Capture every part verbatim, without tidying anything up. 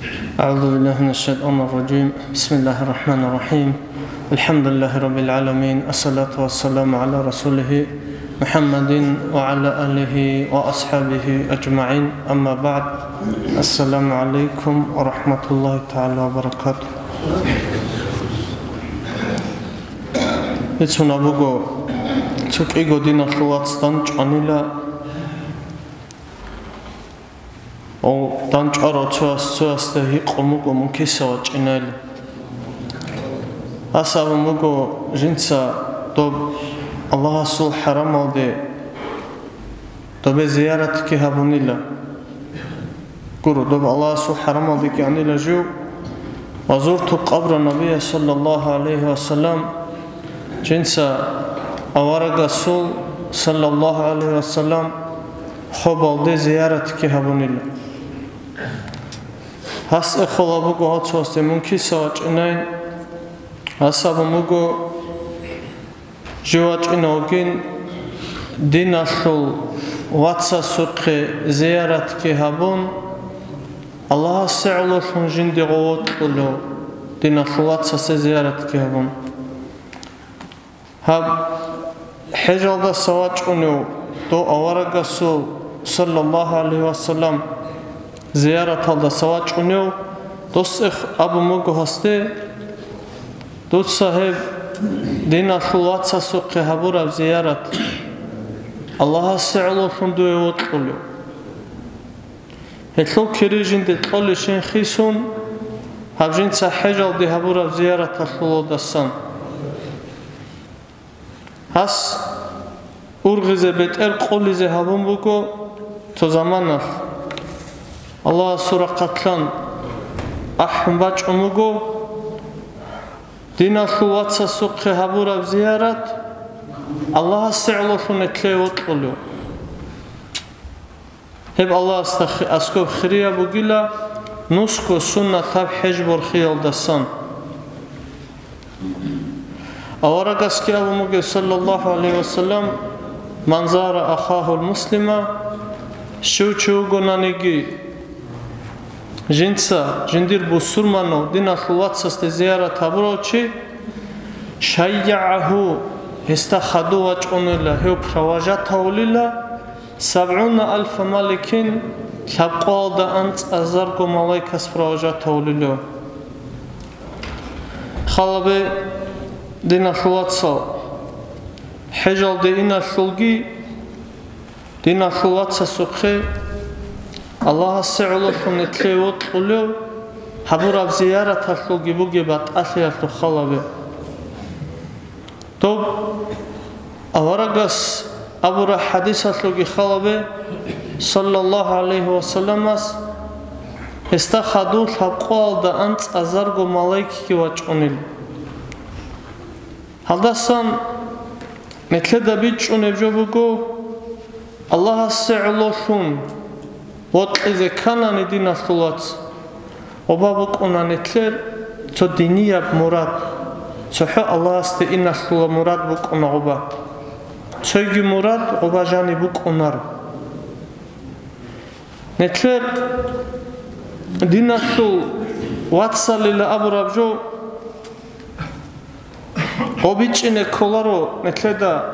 أعوذ بالله من الشيطان الرجيم. بسم الله الرحمن الرحيم. الحمد لله رب العالمين. الصلاة والسلام على رسوله محمد وعلى آله وأصحابه أجمعين. أما بعد. السلام عليكم ورحمة الله تعالى وبركاته. Бицунеб буго, цо кӀиго диналъул вацас дандчӀванила. О, дандчӀварав цояс цоясда гьикъун буго, мун киса вачӀинайилан. Гьас абун буго, жинца доб Аллагьасул хӀарамалде добе зияратги гьабунила. Гуро, доб Аллагьасул хӀарамалдеги анила жив. وزرت قبر النبي صلى الله عليه وسلم, жинца аварагасул, саллаллагьу гӀалайгьи ва саллам, хобалде зияратги гьабунила. Гьас эххола буго гьав цоясде, мун киса вачӀинай, гьас абун буго, жив вачӀинав вугин, диналъул вацасухъе зияратги гьабун, Аллагьасе гӀололъун жинде гъов вокьулев, диналъул вацасе зияратги гьабун. Гьаб хӀежалдаса вачӀунев, дов аварагасул, саллаллагьу гӀалайгьи ва саллам, зияраталдаса вачӀунев, дос эх абун буго гьасде, дуца гьеб диналъул вацасухъе гьабураб зиярат Аллагьасе гӀололъун дуе вокьулев. Гьелъул кири жинде кьолищин хисун, гьаб жинца хӀежалде гьабураб зияраталъулалдасан. Гьас ургъизе бетӀер къулизе гьабун буго цо заманалъ. Аллагьасул рахъалъан ахӀун бачӀун буго, диналъул вацасухъе гьабураб зиярат Аллагьасе гӀололъун гьелъе вокьулев. Гьеб Аллагьасда хи-, аскӀоб хирияб бугила нусго суннатаб хӀеж борхиялдасан. Аварагасги абун буго, саллаллагьу гӀалайгьи ва саллам: «Ман зара ахагьул муслима», щив чи вугонаниги, жинца жиндир бусурманав диналъул вацасде зиярат гьабурав чи, «шайягӀагьу», гьесда хадув вачӀунила, гьев провожать гьавулила, «сабгӀуна алфа маликин», лъабкъоялда анцӀазарго малайкас провожать гьавулила. Халабе, диналъул вацал, хӀежалде иналъулги, диналъул вацасухъе Аллагьасе гӀололъун гьелъе вокьулев гьабураб зияраталъулги бугеб батӀалъиялъул халабе. Доб аварагас абураб хӀадисалъулги халабе, саллаллагьу гӀалайгьи ва салламас, гьесда хадув лъабкъоялда анцӀазарго малайкги вачӀунел. Гьалдасан нилъеда бичӀчӀунеб жо буго, Аллагьасе гӀололъун вокьизе кканани диналъул вац, гъоба букӀуна нилъер цо динияб мурад, цохӀо Аллагьасде иналъула мурад букӀуна гъоба. Цоги мурад гъоба жаниб букӀунаро. Нилъер диналъул вацалила абураб жо, гъо бичӀчӀине кколаро нилъеда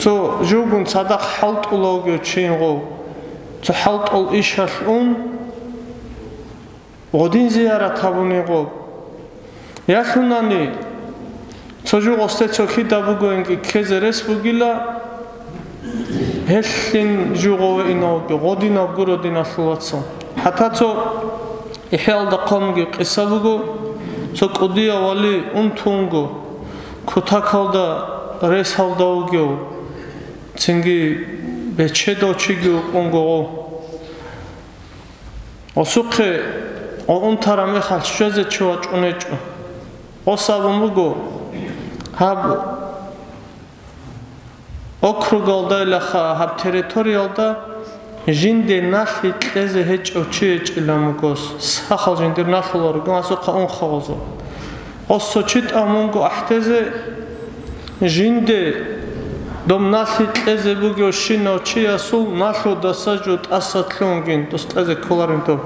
цо живгун цадахъ хӀалтӀула вугев чийин гъов, цо хӀалтӀул ишалъ ун, гъодин зиярат гьабунин гъоб. Ялъунани, цо жугъосде цо кида бугоинги ккезе рес бугила, гьелъин жугъове инавги, гъодинаб гуро диналъул вацал. ХӀатта цо ихӀеалда хъван бугеб къиса буго, цо кӀудияв вали унтунго, кутакалда рес гьалда вугев, цинги бечедав чиги вукӀунго гъо. Гъосухъе гъо унтараб мехалъ щвезе чи вачӀунечӀо. Гъос абун буго, гьаб округалдайилаха, гьаб территориялда жинде налъи кьезе гьечӀев чи гьечӀилан вуго, сахал жиндир налъула ругин, гьасухъа унха гъозо. Гъос цо чи тӀамун вуго ахӀдезе, жинде доб налъи кьезе бугевщинав чиясул налъудаса жо тӀаса лъунгин, дос кьезе кколарин доб.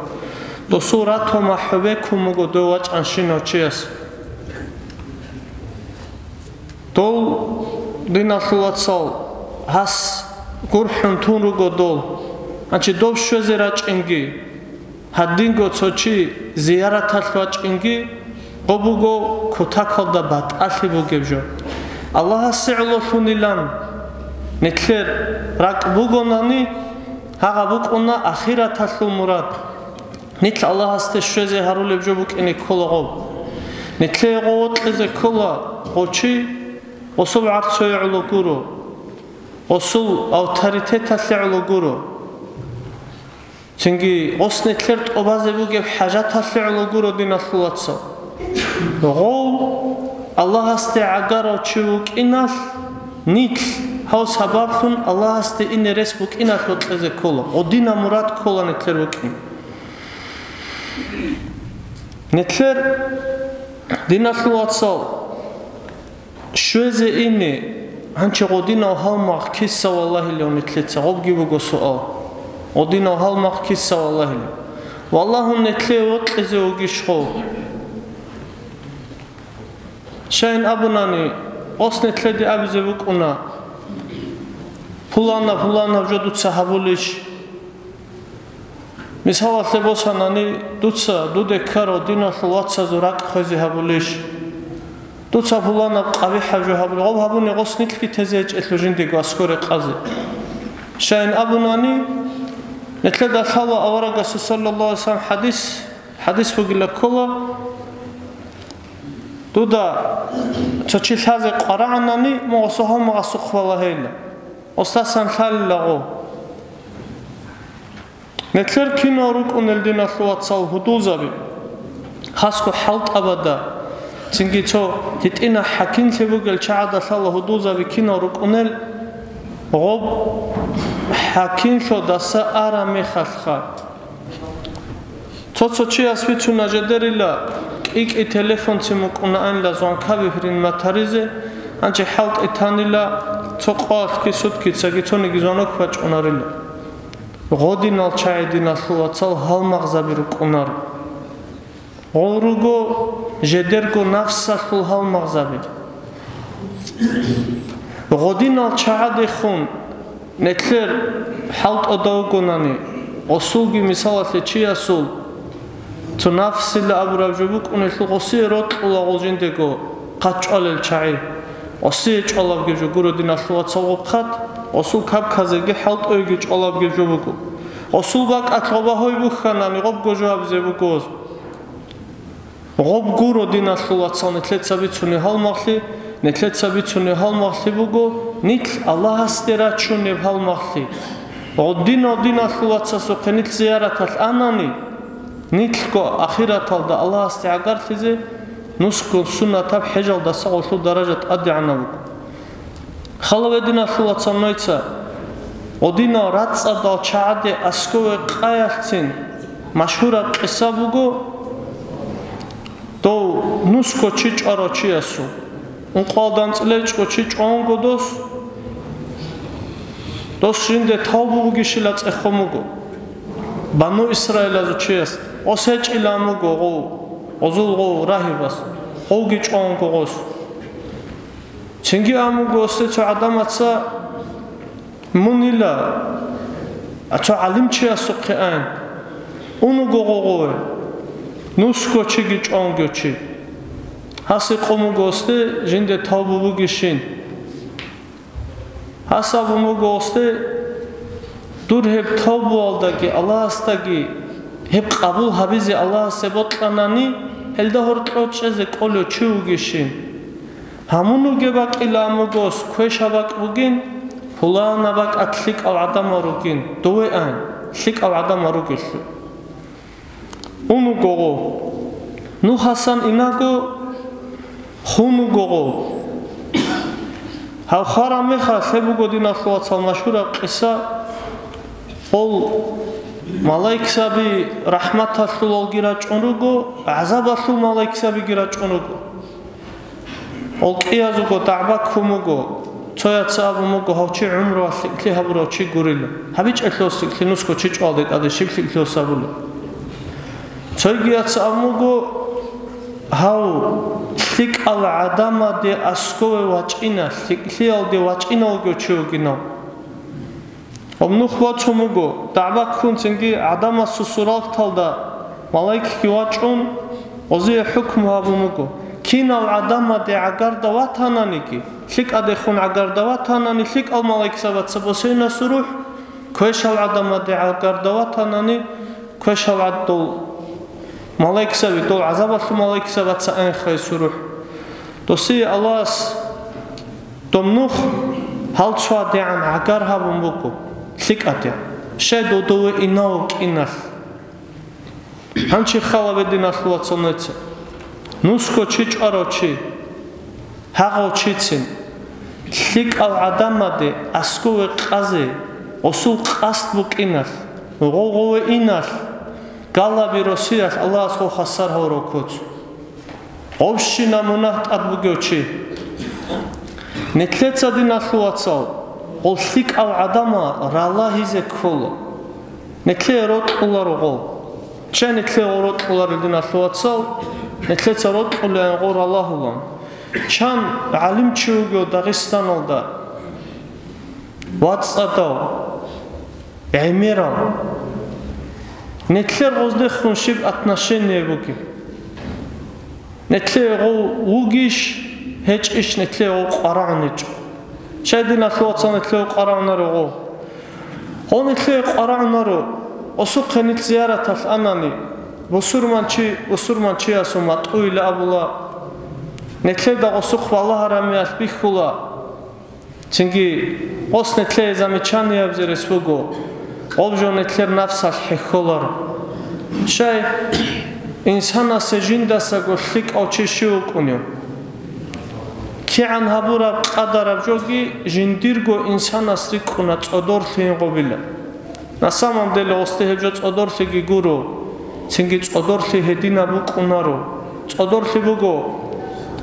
Досул ратун махӀу бекун буго дов вачӀанщинав чияс. Дол, диналъул вацал, гьас гурхӀун тун руго дол. Гьанчи доб щвезе рачӀинги, гьадинго цо чи зияраталъ вачӀинги, гъо буго кутакалда батӀалъи бугеб жо. Аллагьасе гӀололъунилан, нилъер ракӀ бугонани, гьагъа букӀуна ахираталъул мурад. Нилъ Аллагьасде щвезе гьарулеб жо букӀине ккола гъоб. Нилъее гъо вокьизе ккола гъо чи, гъосул гӀарцуе гӀоло гуро, гъосул авторитеталъе гӀоло гуро. Цинги гъос нилъер тӀубазе бугеб хӀажаталъе гӀоло гуро, диналъул вацал. Гъов Аллагьасде гӀагарав чи вукӀиналъ, нилъ гьав сабаблъун Аллагьасде ине рес букӀиналъ вокьизе ккола, гъодинаб мурад ккола нилъер вукӀин. Нилъер, диналъул вацал, щвезе ине, гьанчи гъодинав гьалмагъ киса валагьилев нилъеца, гъобги буго суал. Гъодинав гьалмагъ киса валагьилев? Валагьун нилъее вокьизе вугищ гъов? Щайин абунани, гъос нилъеде абизе букӀуна: «Пулана, пулана, жо дуца гьабулищ?» Мисалалъе босанани, дуца дуде ккарав диналъул вацазул ракӀ хвезе гьабулищ? Дуца пуланаб къабихӀаб жо гьабулеб, гъоб гьабуни гъос нилъги тезе гьечӀелъул жиндего аскӀоре къазе. Щайин абунани, нилъеда лъала аварагасул саллаллагьу гӀалайгьи вассалам хӀадис, хӀадис бугила ккола: «Дуда цо чи лъазе къварагӀанани, мун гъосул гьалмагъасухъ валагьейила, гъосдасан лъалила гъо». Нилъер кинал рукӀунел, диналъул вацал, гьудулзаби, хасго хӀалтӀабада, цинги цо гьитӀинаб хӀакимлъи бугел чагӀада лъала гьудулзаби кинал рукӀунел, гъоб хӀакимлъодаса араб мехалъха. Цо-цо чияс бицуна жедерила кӀи-кӀи телефонцин букӀунаанила звонкаби приниматаризе, гьанже хӀалтӀи танила цо къоялъги суткицаги цониги звонок бачӀунарила. Гъодинал чагӀи, диналъул вацал, гьалмагъзаби рукӀунаро. Гъол руго жедерго нафсалъул гьалмагъзаби. Гъодинал чагӀадехун нилъер хӀалтӀуда вугонани, гъосулги мисалалъе чиясул цо нафсила абураб жо букӀунелъул гъосие рокьула гъол жиндего хъат чӀвалел чагӀи. Гъосие чӀвалабги жо гуро, диналъул вацал, гъоб хъат, гъосул капказеги хӀалтӀуеги чӀвалабги жо буго. Гъосул бакӀалъ гъоба гьой бухьанани, гъобго жо абизе буго. Гъоб гуро, диналъул вацал, нилъеца бицунеб гьалмагълъи, нилъеца бицунеб гьалмагълъи буго нилъ Аллагьасде рачунеб гьалмагълъи. Гъодинав, диналъул вацасухъе нилъ зияраталъ анани, нилъго ахираталда Аллагьасде гӀагарлъизе нусго суннатаб хӀежалдаса гъолъул даража тӀадегӀанаб буго. Халаве, диналъул вацал, нойца, гъодинал рацӀцӀадал чагӀаде аскӀове къаялъцин машгьураб къиса буго, дов нусго чи чӀварав чиясул. Ункъоялда анцӀила ичӀго чи чӀванго дос, дос жинде тавбу бугищила цӀехун буго. Бану Исраилазул чияс гъос гьечӀилан буго гъов, гъозул гъов рагьибас, гъовги чӀванго гъос. Цинги ан буго гъосде цо гӀадамаца: «Мунила, а цо гӀалимчиясухъе ан, унуго гъогъове, нусго чиги чӀванго чи». Гьасе къо буго гъосде жинде тавбу бугищин. Гьас абун буго гъосде: «Дур гьеб тавбуялдаги Аллагьасдаги гьеб къабул гьабизе Аллагьасе бокьанани, гьелда гьоркьов чӀезе кӀолев чи вугищин? Гьамун вугеб бакӀилан бугос квешаб бакӀ бугин, пуланаб бакӀалъ лъикӀал гӀадамал ругин, дове ан, лъикӀал гӀадамал ругелъул». Ун вуго гъо. Нухасан инаго хун вуго гъо. Гьав хвараб мехалъ гьеб буго, диналъул вацал, машгьураб къиса. Гъол малаикзаби рахӀматалъулалги рачӀун руго, гӀазабалъул малаикзабиги рачӀун руго. Гъол кӀиязулго дагӀба ккун буго, цояца абун буго, гьав чи гӀумруялъ лъикӀлъи гьабурав чи гурила. ГьабичӀелъул лъикӀлъи нусго чи чӀвалде тӀаде щиб лъикӀлъи гьос гьабула? Цойги яц абун буго, гьав лъикӀал гӀадамаде аскове вачӀина, лъикӀлъиялде вачӀиналго чи вугинав. Гьаб нух бацун буго, дагӀба ккун цинги гӀадамасул суралталда малаикги вачӀун, гъозие хӀукму гьабун буго. Кинал гӀадамаде гӀагарда ватананиги, лъикӀадехун гӀагарда ватанани, лъикӀал малаикзабаца босейна сурухӀ, квешал гӀадамаде гӀагарда ватанани, квешал гӀаддул малаикзаби, дол гӀазабалъул малаикзабаца анхай сурухӀ. Досие Аллагьас доб нух гьал цо гьадигӀан гӀагар гьабун буго, лъикӀадигӀан. Щай додове инав кӀиналъ. Гьанчи халабе диналъул вацал нуца. Нусго чи чӀварав чи, гьагъав чицин, лъикӀал гӀадамаде аскове къазе, гъосул къасд букӀиналъ, гъов-гъове иналъ, галаби росиялъ Аллагьас гъов хасар гьавурав куц. Гъовщина мунагь тӀад бугев чи. Нилъеца диналъул вацал, гъол лъикӀал гӀадамал ралагьизе ккола. Нилъее рокьуларо гъол. Чан нилъее гъол рокьуларел диналъул вацал, нилъеца рокьулеян гъол ралагьулан. Чан гӀалимчи вугев Дагъистаналда, вацӀцӀадав, гӀемерал. Нилъер гъоздехун щиб отношение бугеб? Нилъее гъов вугищ, гьечӀищ, нилъее гъов къварагӀун гьечӀо. Щай диналъул вацал нилъее къварагӀунаро гъов? Гъов нилъее къварагӀунаро, осухъе нилъ зияраталъ анани, бусурманчи бусурманчиясул матӀуйила абула, нилъеда гъосухъ балагьарамиялъ бихьула. Цинги, гъос нилъее замечание гьабизе рес буго, гъоб жо нилъер нафсалъ хӀехьоларо. Щай, инсанасе жиндасаго лъикӀав чи щив вукӀунев? КигӀан гьабураб къадараб жоги жиндирго инсанас рикӀкӀуна цӀодорлъи гьигъобилан. На самом деле, гъосде гьеб жо цӀодорлъиги гуро, цинги цӀодорлъи гьединаб букӀунаро. ЦӀодорлъи буго,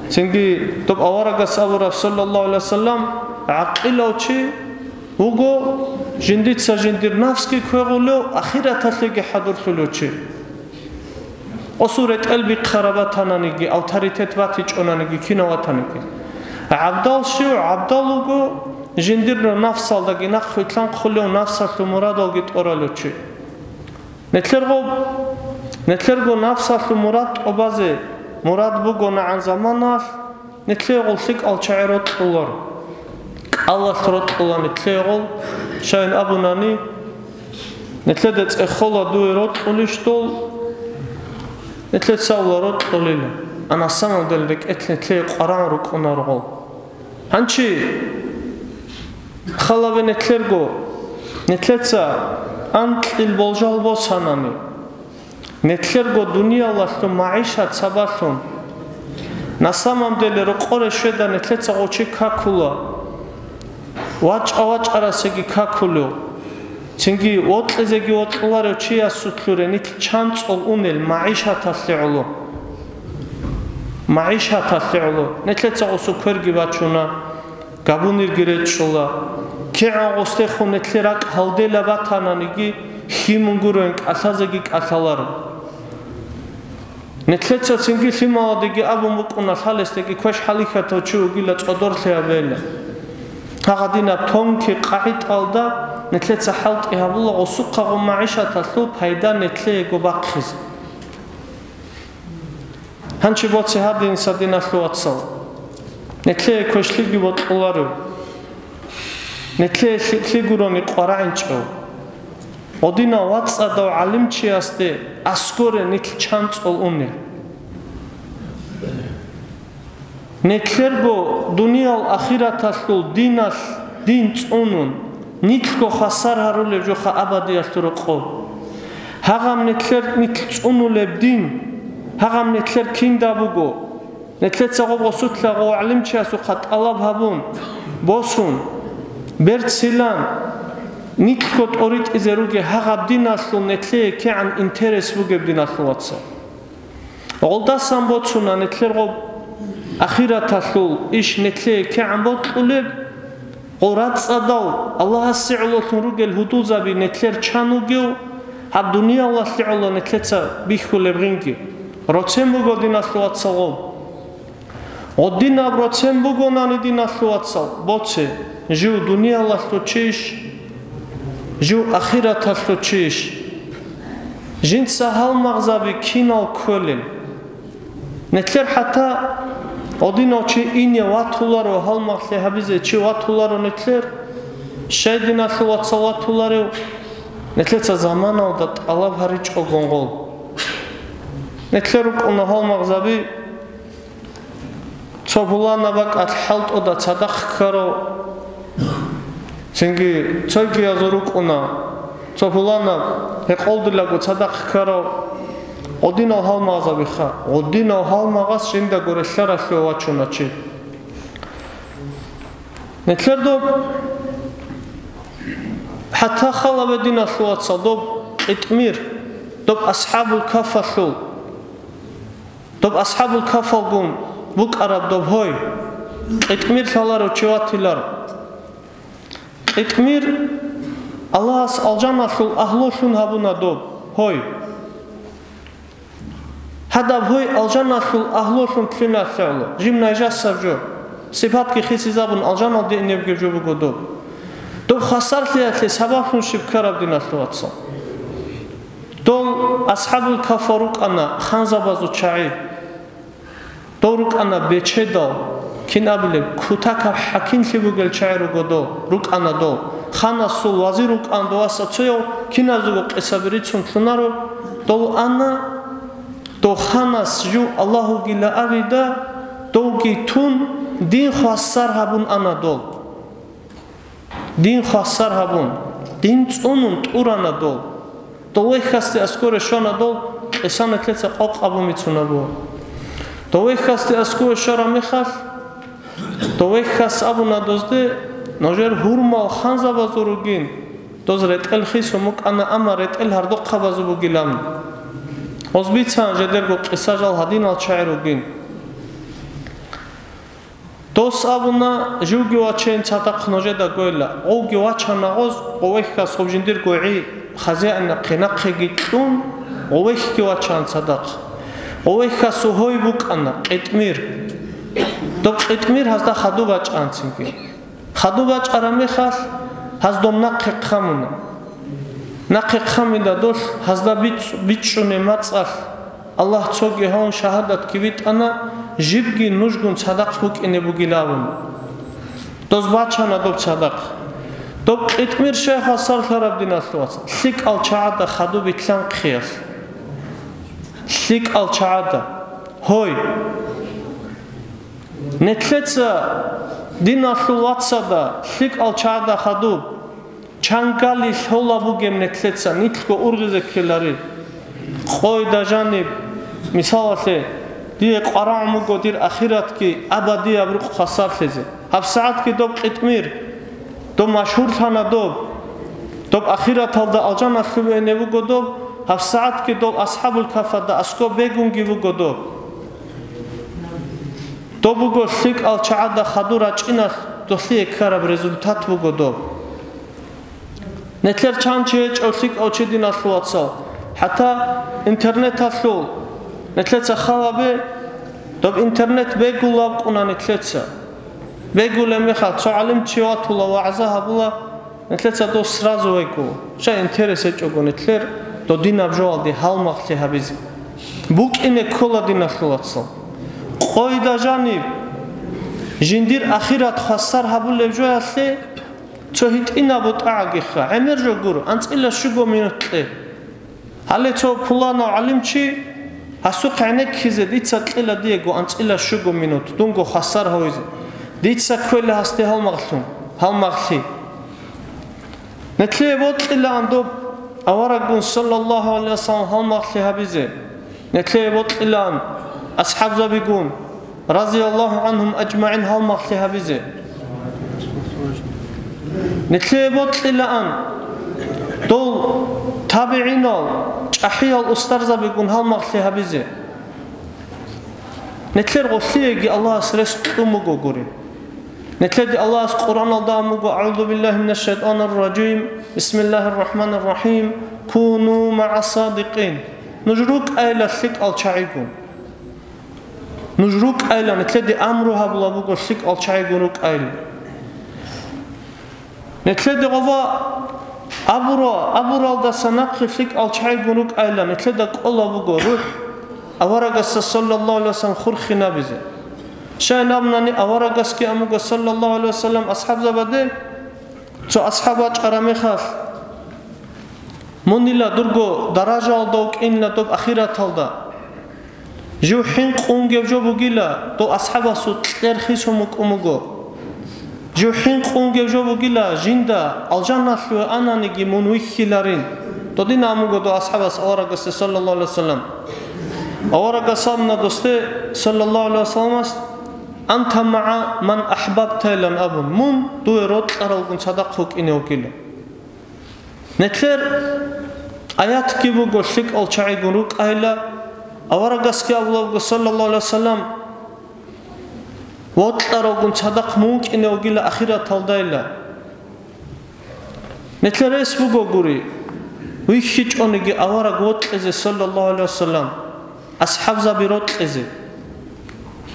цинги доб аварагас абураб, саллаллагьу гӀалайгьи вассалам, гӀакъилав чи вуго, жиндица жиндир нафсги квегъулев, ахираталъеги хӀадурлъулев чи. Осул ретӀел бихъараб батананиги, авторитет батичӀонаниги, кинав ватаниги. ГӀабдал щив? ГӀабдал вуго, жиндир нафсалдаги нахъ вилълъанхъулев, нафсалъул мурадалги тӀоралев чи. Нилъерго, нилъерго нафсалъул мурад тӀобазе мурад бугонагӀан заманалъ, нилъее гъол лъикӀал чагӀи рокьулар. КӀалалъ рокьула нилъее гъол, щайин абунани, нилъеда цӀехола дуе рокьулищ дол, нилъеца ула рокьулила. А на самом деле рекӀелъ нилъее къварагӀун рукӀунар гъол. Гьанчи халаве нилъерго, нилъеца анкьил болжал босанани, нилъерго дуниялалъул магӀишат сабаблъун, на самом деле рокъоре щведа нилъеца гъочи какула, вачӀа-вачӀарасеги какулев, цинги вокьизеги вокьуларев чиясулъуре нилъ чанцӀул унел магӀишаталъе гӀоло. МагӀишаталъе гӀоло. Нилъеца гъосул кверги бачуна. Габунирги речӀчӀула. КигӀан гъосдехун нилъер ракӀ гьалдела батананиги, лъимун гуроин кӀалъазеги кӀалъаларо. Нилъеца цинги лъималадеги абун букӀуна, лъалесдаги квеш хӀалихьатав чи вугила цӀодорлъи гьабейилан. Гьагъадинаб тонкий къагӀидалда нилъеца хӀалтӀи гьабула гъосухъагъун магӀишаталъул пайда нилъеего бахъизе. Гьанчи боце гьадинса, диналъул вацал. Нилъее квешлъиги бокьуларев. Нилъее лъикӀлъи гурони къварагӀинчӀев. Гъодинав вацӀцӀадав гӀалимчиясде аскоре нилъ чанцӀул унел. Нилъерго дуниял ахираталъул диналъ дин цӀунун, нилъго хвасар гьарулеб жоха абадиялъул рокъоб. Гьагъаб нилъер нилъ цӀунулеб дин, гьагъаб нилъер кинда буго. Нилъеца гъоб гъосулъа гъов гӀалимчиясухъа тӀалаб гьабун, босун, берцилан, нилъго тӀоритӀизе ругел гьагъаб диналъул нилъее кигӀан интерес бугеб, диналъул вацал. Гъолдасан боцуна нилъер гъоб ахираталъул иш нилъее кигӀан бокьулеб, гъол рацӀцӀадал Аллагьасе гӀололъун ругел гьудулзаби нилъер чан вугев, Гьаб дуниялалъе гӀоло нилъеца бихьулеб гъинги. Роцен буго, диналъул вацал, гъоб. Гъодинаб роцен бугонани, диналъул вацал, боце, жив дуниялалъул чийищ, жив ахираталъул чийищ? Жинца гьалмагъзаби кинал кколел? Нилъер хӀатта гъодинав чи ине ватуларо, гьалмагълъи гьабизе чи ватуларо нилъер, щай, диналъул вацал, ватуларев? Нилъеца заманалда тӀалаб гьаричӀогон гъол. Нилъер рукӀуна гьалмагъзаби, цо пуланаб бакӀалъ хӀалтӀуда цадахъ ккарав, цинги цойгиязул рукӀуна, цо пуланаб гьекъолдилаго цадахъ ккарав. Гъодинал гьалмагъзабиха, гъодинав гьалмагъас жиндаго релълъаралъув вачуна чи. Нилъер доб хӀатта халабе, диналъул вацал, доб къитӀмир, доб асхӀабул кафалъул, доб асхӀабул кафалгун букӀараб доб гьой, къитӀмир лъаларев чи ватилар. КъитӀмир Аллагьас алжаналъул агьлулъун гьабуна доб гьой. Гьадаб гьой алжаналъул агьлулъун лъугӀиналъе гӀоло, жиб найжасаб жо, сипатги хисизабун алжаналде инебги жо буго доб. Доб хвасарлъиялъе сабаблъун щиб ккараб, диналъул вацал? Дол асхӀабул кафал рукӀана ханзабазул чагӀи. Дол рукӀана бечедал, кин абулеб, кутакаб хӀакимлъи бугел чагӀи руго дол, рукӀана дол. Ханасул вазир рукӀана дов, аса цояв киназего къисаби рицун лъунаро. Дол ана, дов ханас жив Аллагьугила абида, довги тун, дин хвасар гьабун ана дол. Дин хвасар гьабун, дин цӀунун тӀурана дол. Дов вехьасде аскоре щвана дол, къиса нилъеца къокъ абун бицунабула. Дов вехьасде аскоре щвараб мехалъ, дов вехьас абуна дозде: «Нужер гьурмал ханзабазул ругин, доз ретӀел хисун букӀана, амма ретӀел гьардухъабазул бугилан». Гъоз бицана жидерго къиса жал гьадинал чагӀи ругин. Дос абуна: «Живги вачейин цадахъ нужеда гойла». Гъовги вачана гъоз, гъов вехьас гъоб жиндирго гӀи хазеана хъенахъеги кьун, гъов вехьги вачана цадахъ. Гъов вехьасул гьой букӀана къитӀмир. Доб къитӀмир гьазда хадуб бачӀанцинги. Хадуб бачӀараб мехалъ, гьаз доб нахъе хъамуна. Нахъе хъамида долъ гьазда бицӀ-, бичӀчӀунеб мацӀалъ Аллагь цоги гьавун шагьадатги битӀана, жибги нужгун цадахъ букӀине бугилан абун. Доз бачана доб цадахъ. Доб къитӀмир щай хвасарлъараб, диналъул вацал? ЛъикӀал чагӀада хадуб итлъанхъиялъ. ЛъикӀал чагӀада. Гьой! Нилъеца, диналъул вацалда, лъикӀал чагӀада хадуб, чангали лъола бугеб нилъеца, нилъго ургъизе ккеларил. Къойда жаниб, мисалалъе, дие къварагӀун буго дир ахиратги абадияб рукъ хвасарлъизе. ГьабсагӀатги доб къитӀмир, доб машгьурлъана доб, доб ахираталда алжаналъуве ине буго доб, гьабсагӀатги доб асхӀабул кафада аскӀоб бегунги буго доб. Доб буго лъикӀал чагӀада хадур рачӀиналъ долъие ккараб результат буго доб. Нилъер чан чи гьечӀо лъикӀав чи, диналъул вацал. ХӀатта интернеталъул нилъеца халабе, доб интернет бегулаб кӀуна нилъеца. Бегулеб мехалъ цо гӀалимчи ватула, вагӀза гьабула, нилъеца дос сразу вегула. Щай интерес гьечӀого нилъер додинаб жоялде гьалмагълъи гьабизе. БукӀине ккола, диналъул вацал. Къойда жаниб, жиндир ахират хвасар гьабулеб жоялъе, цо гьитӀинаб бутӀагӀагиха, гӀемер жо гуро, анцӀила щуго минут кье. Гьале цо пуланав гӀалимчи гьасухъ гӀенеккизе дица кьела диего анцӀила щуго минут, дунго хвасар гьавизе. Дица кквела гьасде гьалмагълъун, гьалмагълъи. Нилъее бокьилаан доб авараггун, саллаллагьу гӀалайгьи вассалам, гьалмагълъи гьабизе. Нилъее бокьилаан асхӀабзабигун, разияллагьу гӀангьум ажмагӀин, гьалмагълъи гьабизе. Нилъее бокьилаан дол табигӀинал, чӀахӀиял устарзабигун гьалмагълъи гьабизе. Нилъер гъолъиеги Аллагьас рес кьун буго гури. Нилъеде Аллагьас Къуръаналда абун буго: «АгӀузу биллагьи минаш шайтӀанир ражим. Бисмиллагьир рахӀманир рахӀим. «Куну ма'a садикъин». Нуж рукӀайла лъикӀал чагӀигун. Нуж рукӀайла, нилъеде амру гьабула буго лъикӀал чагӀигун рукӀайла. Нилъеде гъова абура-, абуралдаса нахъе лъикӀал чагӀигун рукӀайла, нилъеда кӀола буго рухӀ аварагасда, саллаллагьу гӀалайгьи вассалам, хурхинабизе. Щайин абунани, аварагасги амуго, саллаллагьу гӀалайгьи вассалам, асхӀабзабаде, цо асхӀаб вачӀараб мехалъ, мунила дурго даражаялда вукӀинила доб ахираталда. Жив хӀинкъунгев жо бугила, дов асхӀабасул кьер хисун букӀун буго. Жив хӀинкъунгев жо бугила, жинда алжаналъуве ананиги мун вихьиларин. Додин амуго дов асхӀабас аварагасде, саллаллагьу гӀалайгьи вассалам. Аварагас абуна досде, саллаллагьу гӀалайгьи вассаламас, «Анта магӀа ман ахӀбабта», — илан абун, мун дуе рокьаралгун цадахъ вукӀине вугила. Нилъер аятги буго лъикӀал чагӀигун рукӀайла, аварагасги абулабго, саллаллагьу гӀалайгьи вассалам, вокьаралгун цадахъ мун кӀине вугила ахираталдайла. Нилъер рес буго гури, вихьичӀониги авараг вокьизе, саллаллагьу гӀалайгьи вассалам, асхӀабзаби рокьизе.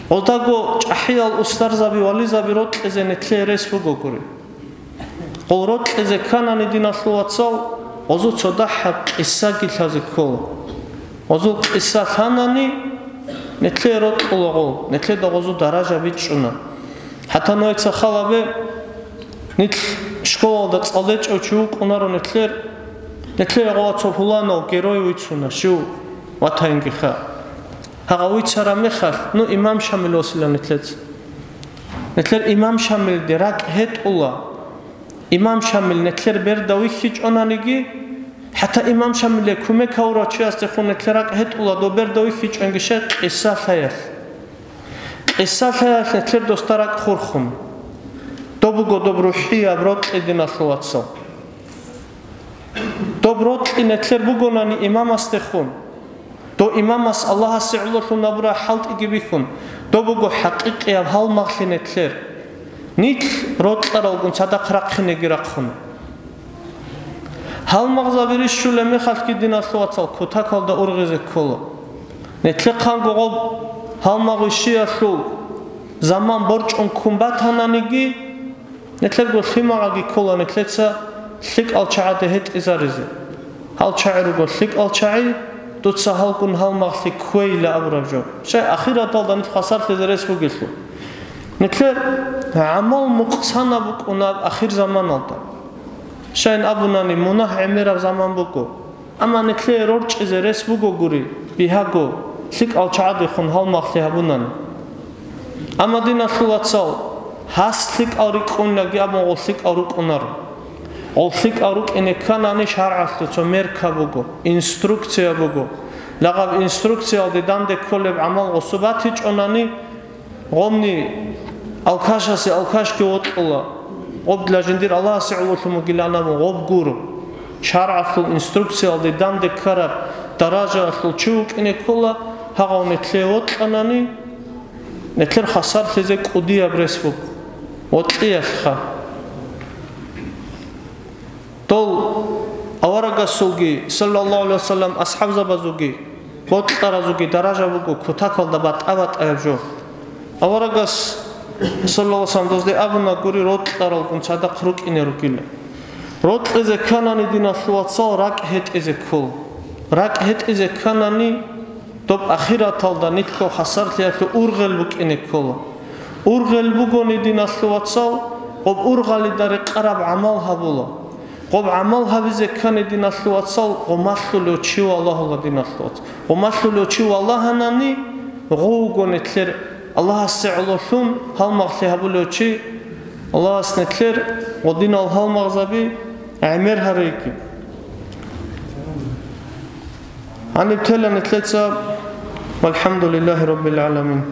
Гъоздаго чӀахӀиял устарзаби, вализаби рокьизе нилъее рес буго гури. Гъол рокьизе кканани, диналъул вацал, гъозул цо дагьаб къисаги лъазе ккола. Гъозул къиса лъанани, нилъее рокьула гъол, нилъеда гъозул даража бичӀчӀуна. ХӀатта нойца халабе, нилъ школалда цӀалдечӀев чи вукӀунаро нилъер, нилъее гъола цо пуланав герой вицуна, щив ватаниги ха. Гьагъав вицараб мехалъ, ну, имам Шамил восила нилъеца. Нилъер имам Шамилде ракӀ гьетӀула. Имам Шамил нилъер берда вихьичӀонаниги, хӀатта имам Шамиле кумек гьавурав чиясдехун нилъер ракӀ гьетӀула, доб берда вихьичӀонги щай къиса лъаялъ. Къиса лъаялъ нилъер досда ракӀ хурхун. Доб буго доб рухӀияб рокьи, диналъул вацал. Доб рокьи нилъер бугонани имамасдехун, дов имамас Аллагьасе гӀололъун гьабураб хӀалтӀиги бихьун, доб буго хӀакъикъияб гьалмагълъи нилъер. Нилъ рокьаралгун цадахъ рахъинеги рахъун. Гьалмагъзаби рищулеб мехалъги, диналъул вацал, кутакалда ургъизе ккола. Нилъехъанго гъоб гьалмагъвищиялъул заман борчӀун ккун батананиги, нилъерго лъимагӀаги ккола нилъеца лъикӀал чагӀаде гьетӀизаризе. Гьал чагӀи руго лъикӀал чагӀи, дуца гьалгун гьалмагълъи кквейила абураб жо. Щай ахираталда нилъ хвасарлъизе рес бугелъул. Нилъер гӀамал мукъсанаб букӀунаб ахирзаманалда. Щайин абунани, мунагь гӀемераб заман буго. Амма нилъее рорчӀизе рес буго гури, бигьаго, лъикӀал чагӀадехун гьалмагълъи гьабунани. Амма, диналъул вацал, гьас лъикӀал рикӀкӀунаги абун гъол лъикӀал рукӀунаро. Гъол лъикӀал рукӀине кканани, шаргӀалъул цо мерка буго, инструкция буго. Лагъаб инструкциялде данде кколеб гӀамал гъосу батичӀонани, гъомни алкашасе алкашги вокьула, гъоб дила жиндир Аллагьасе гӀололъун вугилан абун гъоб гуро. ШаргӀалъул инструкциялде данде ккараб даражаялъул чи вукӀине ккола, гьагъав нилъее вокьанани, нилъер хвасарлъизе кӀудияб рес буго. Вокьиялъха. Дол аварагасулги, саллаллагьу гӀалайгьи вассалам, асхӀабзабазулги, бокьаразулги даража буго кутакалда батӀа-батӀаяб жо. Аварагас, саллаллагьу гӀалайгьи вассалам, дозде абуна гури, рокьаралгун цадахъ рукӀине ругила. Рокьизе кканани, диналъул вацал, ракӀ гьетӀизе ккола. РакӀ гьетӀизе кканани, доб ахираталда нилъго хвасарлъиялъул ургъел букӀине ккола. Ургъел бугони, диналъул вацал, гъоб ургъалида рекъараб гӀамал гьабула. Гъоб гӀамал гьабизе ккани, диналъул вацал, гъомалъулев чи валагьула, диналъул вацал. Гъомалъулев чи валагьанани, гъов вуго нилъер Аллагьасе гӀололъун гьалмагълъи гьабулев чи. Аллагьас нилъер гъодинал гьалмагъзаби гӀемер гьареги. Гьаниб тела нилъеца, валхӀамдулиллагьи раббил гӀаламин.